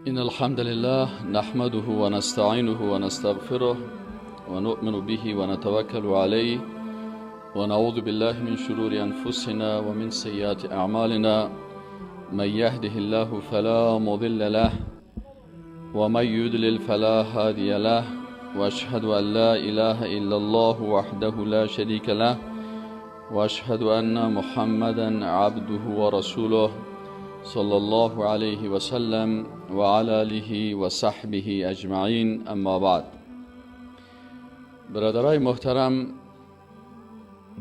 إن الحمد لله نحمده ونستعينه ونستغفره ونؤمن به ونتوكل عليه ونعوذ بالله من شرور أنفسنا ومن سيئات أعمالنا من يهده الله فلا مضل له ومن يضلل فلا هادي له وأشهد أن لا إله إلا الله وحده لا شريك له وأشهد أن محمدا عبده ورسوله صلى الله عليه وسلم وعلى آله وصحبه اجمعین. اما بعد، برادرای محترم،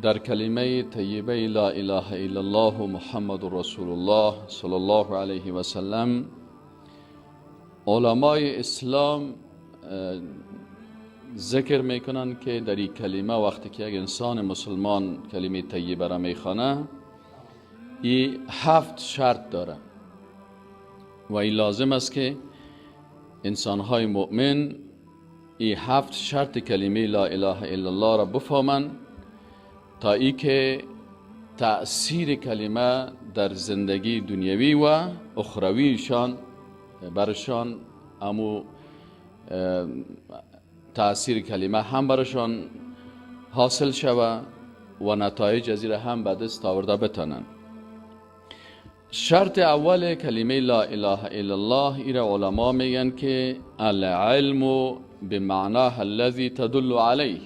در کلمه طیبه لا اله الا الله محمد رسول الله صلی الله علیه و سلم، علمای اسلام ذکر میکنن که در این کلمه وقتی که یک انسان مسلمان کلمه طیبه را میخوانه، این 7 شرط داره و این لازم است که انسانهای مؤمن این 7 شرط کلمه لا اله الا الله را بفهمند تا ای که تأثیر کلمه در زندگی دنیوی و اخرویشان برشان، امو تأثیر کلمه هم برشان حاصل شوه و نتایج از هم به دست آورده بتانند. شرط اول کلمه لا اله الا الله ایره علما میگن که العلم بمعناه الذي تدل علیه.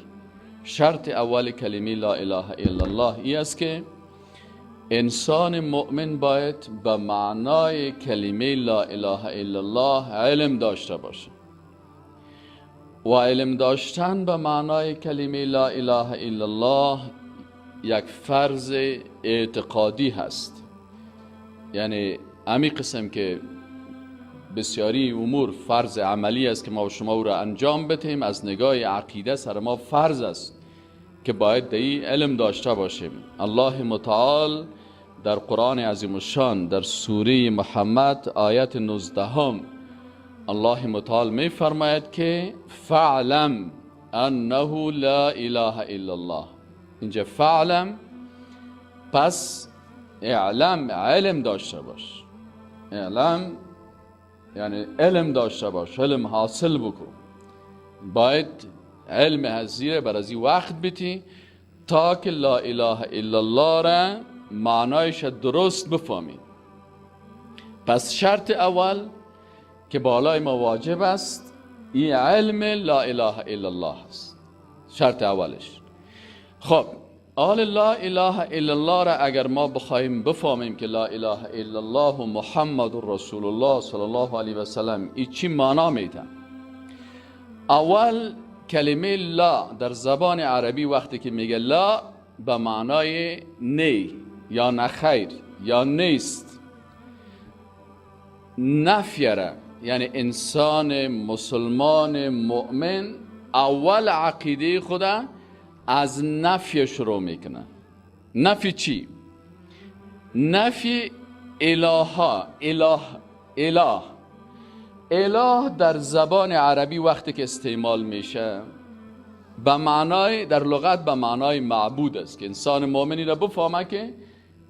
شرط اول کلمه لا اله الا الله ای است که انسان مؤمن باید به معنای کلمه لا اله الا الله علم داشته باشه و علم داشتن به معنای کلمه لا اله الا الله یک فرض اعتقادی هست. یعنی امی قسم که بسیاری امور فرض عملی است که ما و شما او را انجام بدهیم، از نگاه عقیده سر ما فرض است که باید در علم داشته باشیم. الله متعال در قرآن عظیم الشان در سوره محمد آیت 19 الله متعال می فرماید که فعلم انه لا اله الا الله. اینجا فعلم، پس اعلم، علم داشته باش. اعلم یعنی علم داشته باش، علم حاصل بکن. باید علم هزیره بر از این وقت بیتی تا که لا اله الا الله را معنایش درست بفهمی. پس شرط اول که بالای ما واجب است این علم لا اله الا الله است، شرط اولش. خب آل لا اله الا الله را اگر ما بخواهیم بفهمیم که لا اله الا الله و محمد رسول الله صلی الله علیه و سلم ای چی معنا میده، اول کلمه لا در زبان عربی وقتی که میگه لا به معنای نی یا نخیر یا نیست، نفی را، یعنی انسان مسلمان مؤمن اول عقیده خدا از نفی شروع میکنه. نفی چی؟ نفی الها. اله، اله، اله در زبان عربی وقتی که استعمال میشه به معنای، در لغت به معنای معبود است که انسان مؤمنی را بفهمه که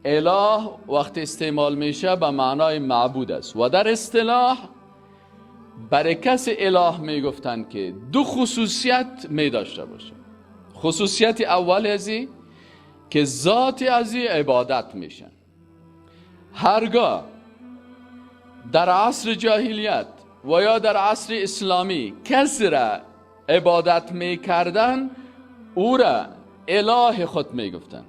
اله وقتی استعمال میشه به معنای معبود است. و در اصطلاح برای کس اله میگفتند که دو خصوصیت می داشته باشه. خصوصیت اول ازی که ذات ازی عبادت میشن. هرگاه در عصر جاهلیت و یا در عصر اسلامی کسی را عبادت میکردن، او را اله خود میگفتن.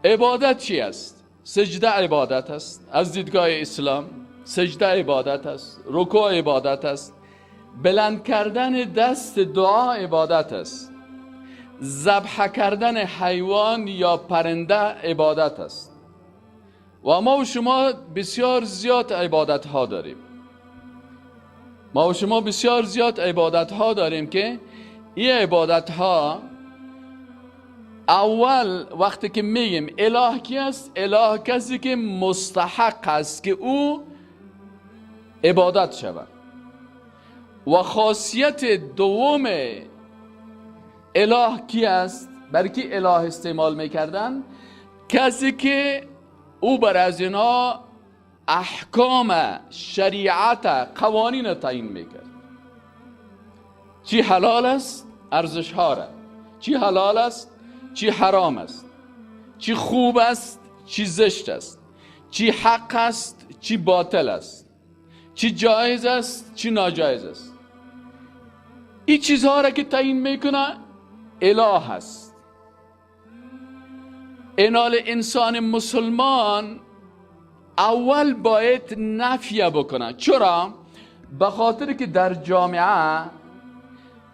عبادت چی است؟ سجده عبادت است. از دیدگاه اسلام سجده عبادت است، رکوع عبادت است، بلند کردن دست دعا عبادت است، ذبح کردن حیوان یا پرنده عبادت است. و ما و شما بسیار زیاد عبادت ها داریم. ما و شما بسیار زیاد عبادت ها داریم که این عبادت ها اول وقتی که میگیم اله کی است؟ اله کسی که مستحق است که او عبادت شود. و خاصیت دوم اله کی است؟ برای کی اله استعمال میکردن؟ کسی که او بر از اینا احکام شریعت قوانین تعیین میکرد. چی حلال است؟ ارزش ها را. چی حلال است؟ چی حرام است؟ چی خوب است؟ چی زشت است؟ چی حق است؟ چی باطل است؟ چی جایز است؟ چی ناجایز است؟ این چیزها را که تعیین میکنه اله است. اینال انسان مسلمان اول باید نفیه بکنه. چرا؟ به خاطر که در جامعه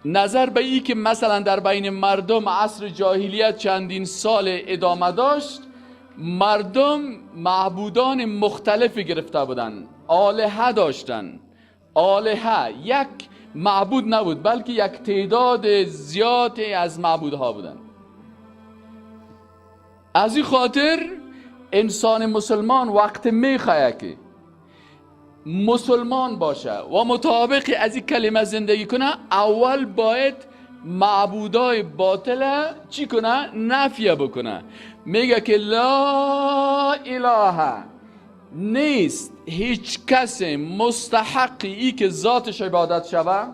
نظر به ای که مثلا در بین مردم عصر جاهلیت چندین سال ادامه داشت، مردم معبودان مختلفی گرفته بودند، آلهه داشتند. آلهه یک معبود نبود، بلکه یک تعداد زیادی از معبودها بودند. از این خاطر انسان مسلمان وقت میخواه که مسلمان باشه و مطابق از این کلمه زندگی کنه، اول باید معبودای باطل چی کنه؟ نفیه بکنه. میگه که لا اله نیست هیچ کس مستحقی ای که ذاتش عبادت شوه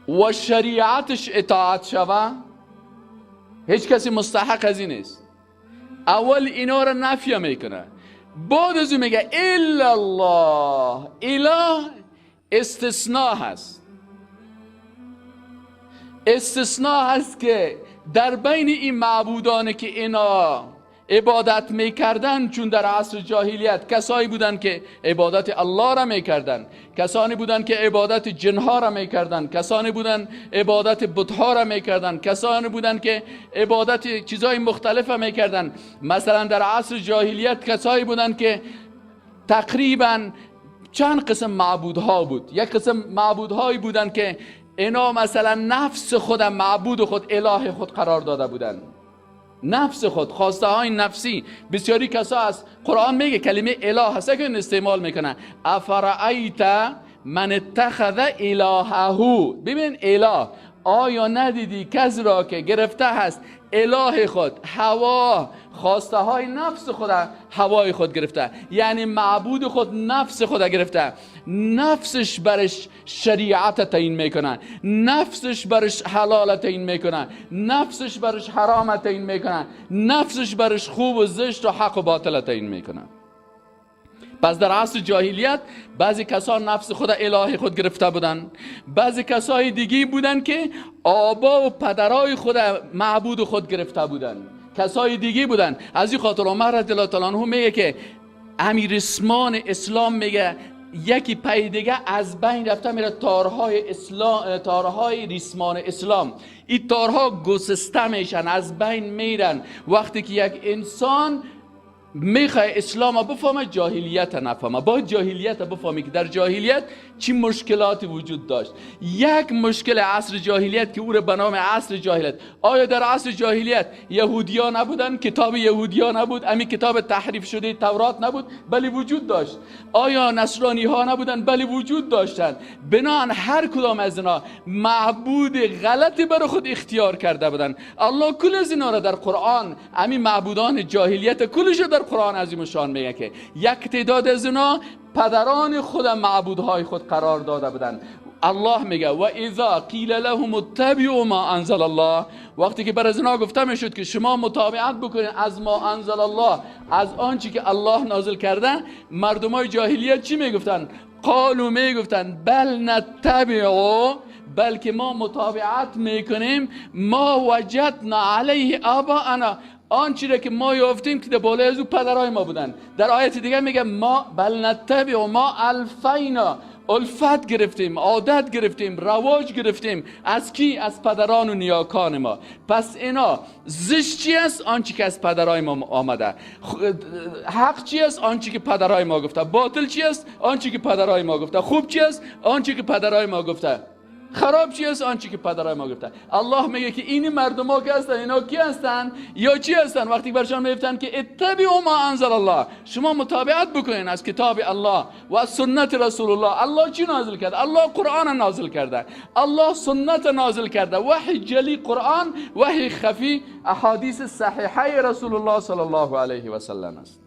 و شریعتش اطاعت شوه، هیچ کسی مستحق از این نیست. اول اینا را نفیه میکنه، بعد از اون میگه الا الله. اله استثناء هست، استثناء هست که در بین این معبودان که اینا عبادت میکردن، چون در عصر جاهلیت کسایی بودن که عبادت الله را میکردن، کسانی بودن که عبادت جنها را میکردن، کسانی بودن عبادت بتها را میکردن، کسانی بودن که عبادت چیزهای مختلف را میکردن. مثلا در عصر جاهلیت کسایی بودن که تقریبا چند قسم معبودها بود. یک قسم معبودهایی بودن که اینا مثلا نفس خود معبود خود، اله خود قرار داده بودن، نفس خود، خواسته های نفسی. بسیاری کسا از قرآن میگه کلمه اله هست که استعمال میکنه، افرأیت من اتخذ الهه. ببین اله، آیا ندیدی کس را که گرفته هست اله خود، هوا، خواسته های نفس خود، هوای خود گرفته، یعنی معبود خود نفس خود گرفته، نفسش برش شریعت تعیین میکنه، نفسش برش حلال تعیین میکنه، نفسش برش حرام تعیین میکنه، نفسش برش خوب و زشت و حق و باطل تعیین میکنه. پس در عصر جاهلیت بعضی کسان نفس خود اله خود گرفته بودن، بعضی کسای دیگه بودن که آبا و پدرای خود معبود خود گرفته بودن، کسای دیگه بودن. از این خاطر عمر رضی الله تعالی عنه میگه که امیر اسمان اسلام میگه یکی پی دیگه از بین رفته میره تارهای اسلام، تارهای ریسمان اسلام، این تارها گسسته میشن، از بین میرن. وقتی که یک انسان میخواه اسلام بفهمه، جاهلیت نفهمه. باید جاهلیت بفهمی که در جاهلیت چی مشکلاتی وجود داشت. یک مشکل عصر جاهلیت که او رو به نام عصر جاهلیت، آیا در عصر جاهلیت یهودیا نبودن؟ کتاب یهودیا نبود؟ امی کتاب تحریف شده تورات نبود؟ بلی وجود داشت. آیا نصرانی ها نبودن؟ بلی وجود داشتن. بنان هر کدام از اینا معبود غلطی برای خود اختیار کرده بودن. الله کل از اینا را در قرآن، امی معبودان جاهلیت کلش در قرآن عظیم شان میگه که یک تعداد از اینا پدران خود معبودهای خود قرار داده بودن. الله میگه و اذا قیل لهم اتبعوا ما انزل الله، وقتی که بر از اینا گفته میشد که شما متابعت بکنید از ما انزل الله، از آنچه که الله نازل کرده، مردمای جاهلیت چی میگفتن؟ قالو میگفتن بل نتبع، بلکه ما متابعت میکنیم، ما وجدنا علیه آباءنا، آنچه را که ما یافتیم که در بالای از او پدرای ما بودن. در آیت دیگه میگه ما بل نتبع ما الفینا، الفت گرفتیم، عادت گرفتیم، رواج گرفتیم از کی؟ از پدران و نیاکان ما. پس اینا زشت چی است؟ آنچه که از پدرای ما آمده. حق چی است؟ آنچه که پدرای ما گفته. باطل چی است؟ آنچه که پدرای ما گفته. خوب چی است؟ آنچه که پدرای ما گفته. خراب چی است؟ آنچه که پدرای ما گفته. الله میگه که این مردم ها که هستن، اینا کی هستن یا چی هستن؟ وقتی برشان میگفتن که اتبعوا ما انزل الله، شما متابعت بکنین از کتاب الله و از سنت رسول الله. الله چی نازل کرده؟ الله قرآن نازل کرده، الله سنت نازل کرده، وحی جلی قرآن، وحی خفی احادیث صحیحه رسول الله صلی الله علیه و سلم است.